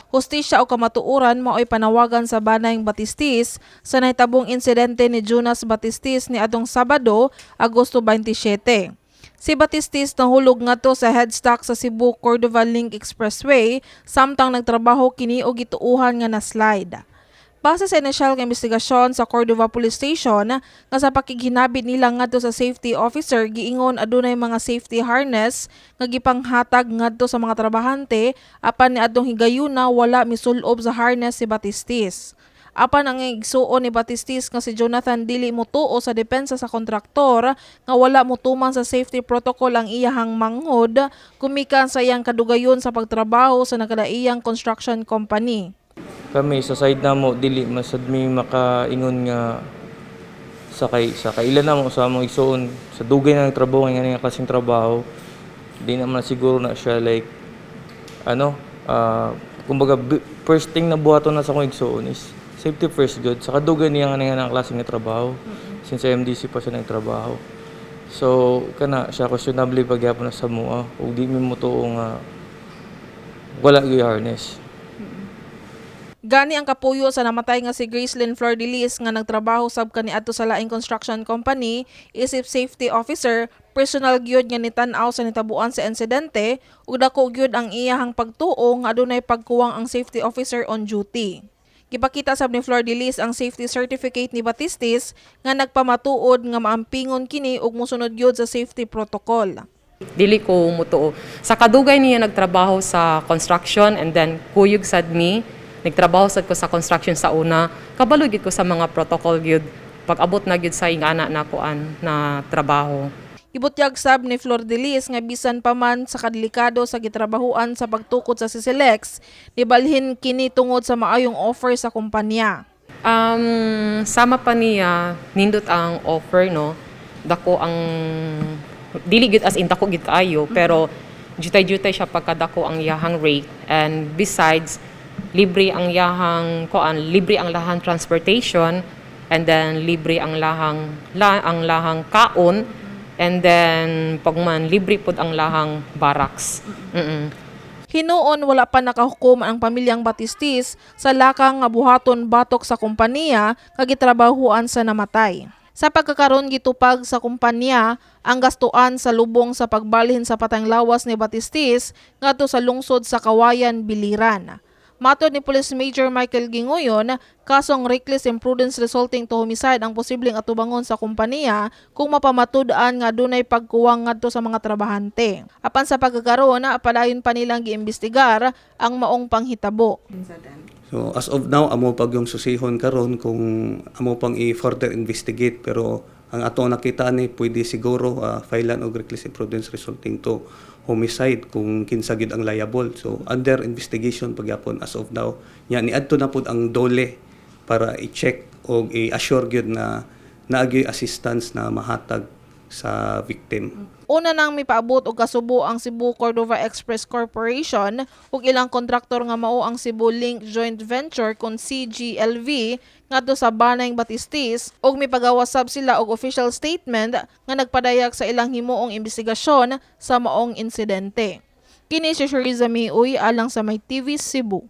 Hustisya o kamatuoran mao'y panawagan sa banayng Batistis sa nahitabong insidente ni Jonas Batistis ni adtong Sabado, Agosto 27. Si Batistis nahulog ngadto sa headstock sa Cebu Cordova Link Expressway samtang nagtrabaho kini og gituohan nga na-slide. Base sa inisyal nga investigasyon sa Cordova Police Station nga sa pakighinabit nila ngadto sa safety officer, giingon adunay mga safety harness nga gipanghatag ngadto sa mga trabahante, apan niadtong higayuna wala misulob sa harness si Batistis. Apan ang igsuon ni Batistis nga si Jonathan dili motuo sa depensa sa kontraktor nga wala motuman sa safety protocol ang iyahang manghod gumikan sa iyang kadugayon sa pagtrabaho sa nagkadaiyang construction company. Kami sa side namo, dili masad mi makaingon nga sa kay sa kailan namo sa among igsuon, sa dugay na nagtrabaho nga nga klaseng trabaho, di naman siguro na siya like ano, kumbaga first thing na buhaton na sa akong igsuon is safety first good sa kadugay niya nga nga klase nga trabaho since sa MDC pa siya nagtrabaho. So kana siya, questionable pagyapon na sa mua ug di mi motuo nga wala gyud harness. Gani ang kapuyo sa namatay nga si Gracelyn Flordelis nga nagtrabaho sab kaniadto sa laing construction company isip safety officer, personal gyud nga nitan-aw sa nitabuan sa insidente ug dako gyud ang iyahang pagtuo nga adunay pagkuwang ang safety officer on duty. Gipakita sab ni Flordelis ang safety certificate ni Batistis nga nagpamatuod nga maampingon kini ug mosunod gyud sa safety protocol. Dili ko mutuo. Sa kadugay niya nagtrabaho sa construction and then kuyog sad mi, nagtrabaho sad ko sa construction sa una, kabalo gyud ko sa mga protocol gyud pag abot na gyud sa ingana na kuan na trabaho. Ibutyag sab ni Flordelis nga bisan pa man sa kadelikado sa gitrabahuan sa pagtukod sa CCLEX, nibalhin kini tungod sa maayong offer sa kumpanya. Sama pa niya, nindot ang offer, no. Dako ang dili gyud as in dako gyud kaayo, pero jutay-jutay siya pagkadako ang iyahang rate, and besides libre ang iyahang kuan, libre ang lahang transportation, and then libre ang lahang kaon, and then pagman libre pud ang lahang barracks. Hinuon wala pa nakahukom ang pamilyang Batistis sa lakang nga buhaton batok sa kumpanya nga gitrabahuan sa namatay. Sa pagkakaron, gitupag sa kumpanya ang gastuan sa lubong sa pagbalhin sa patayng lawas ni Batistis ngadto sa lungsod sa Kawayan, Biliran. Matod ni Police Major Michael Gingoyon, kasong reckless imprudence resulting to homicide ang posibleng atubangon sa kumpanya kung mapamatud-an nga dunay pagkuwang ngadto sa mga trabahante. Apan sa pagkakaroon, padayon pa nilang giimbestigar ang maong panghitabo. So as of now, amo pag yung susihon karon kung amo pang i-further investigate, pero ang ato nakita ni pwede siguro filean og reckless imprudence resulting to homicide kung kinsa gyud ang liable. So under investigation pagyapon as of now. Nya niadto na pud ang DOLE para i-check og i-assure gyud na naagyoy assistance na mahatag sa victim. Una nang mipaabot og kasubo ang Cebu Cordova Express Corporation ug ilang kontraktor nga mao ang Cebu Link Joint Venture kon CGLV ngadto sa Banayng Batistis ug mipagawas sab sila og official statement nga nagpadayag sa ilang himuong investigasyon sa maong insidente. Kini si Shariza Miuy alang sa May TV Cebu.